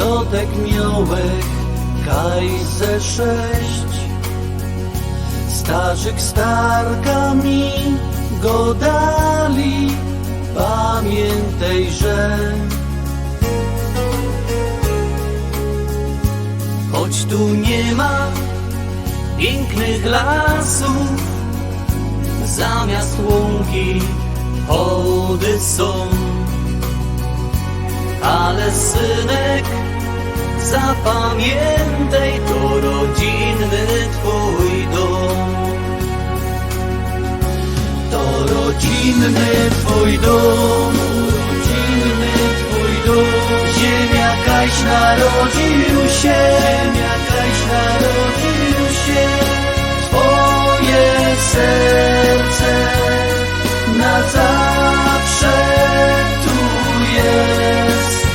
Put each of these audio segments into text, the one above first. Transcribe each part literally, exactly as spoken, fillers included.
Kotek miołek, kaj ze sześć. Starzyk, starka mi godali, pamiętaj, że choć tu nie ma pięknych lasów, zamiast łąki chody są. Ale synek, zapamiętaj, to rodzinny twój dom. To rodzinny twój dom, rodzinny twój dom. Ziemia, kajś narodził się, ziemia, kajś narodził się. Twoje serce na zawsze tu jest.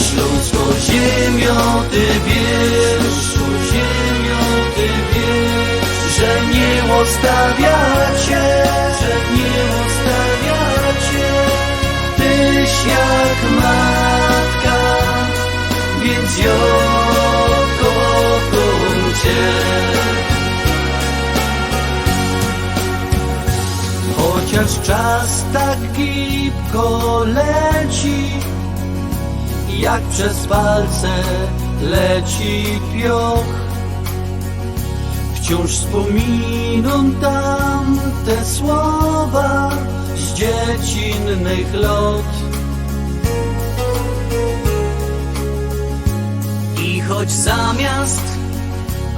Śląsko ziemio, ty wiesz, ziemio, ty wiesz, że nie ôstawiacie, że nie ôstawiacie. Tyś jak matka, więc jŏ kochōm ciã. Chociaż czas tak gibko leci, jak przez palce leci pioch, wciōż spōminōm tamte słowa z dziecinnych lot. I choć zamiast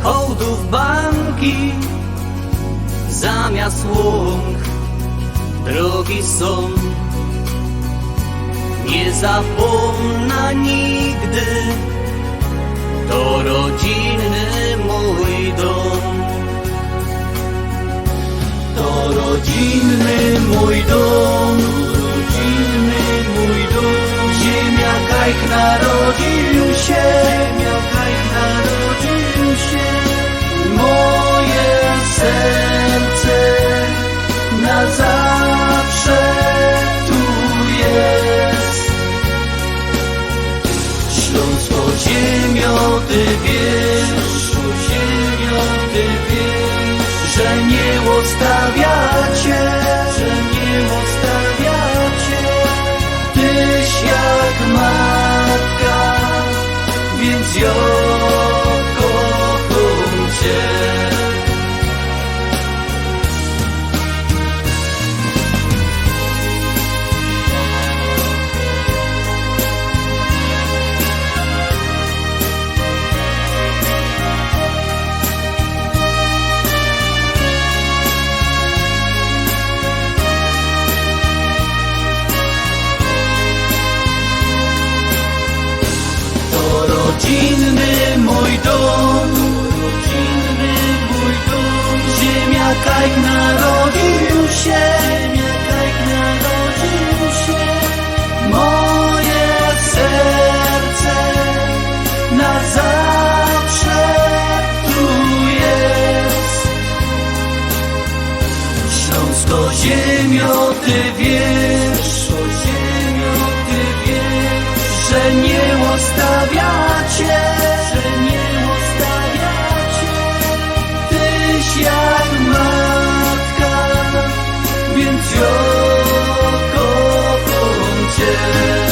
hołdōw banki, zamiast łōnk drogi sōm, nie zapōmnã nigdy, to rodzinny mōj dōm. To rodzinny mōj dōm, rodzinny mōj dōm. Ziemia, kajś narodził się, ziemia, kajś narodził się. Moje serce na zawsze tu jest. Śląsko ziemio, ty wiesz, ziemio, ty wiesz, że nie ôstawiacie, że nie ôstawiacie. Tyś jak matka, więc jŏ kochōm ciã. To rodzinny mōj dōm, rodzinny mōj dōm. Ziemia, kajś narodził się, ziemia, kajś narodził się. Moje serce na zawsze tu jest. Śląsko ziemio, ty wiesz, że nie ôstawiacie, że nie ôstawiacie. Tyś jak matka, więc jŏ kochōm ciã.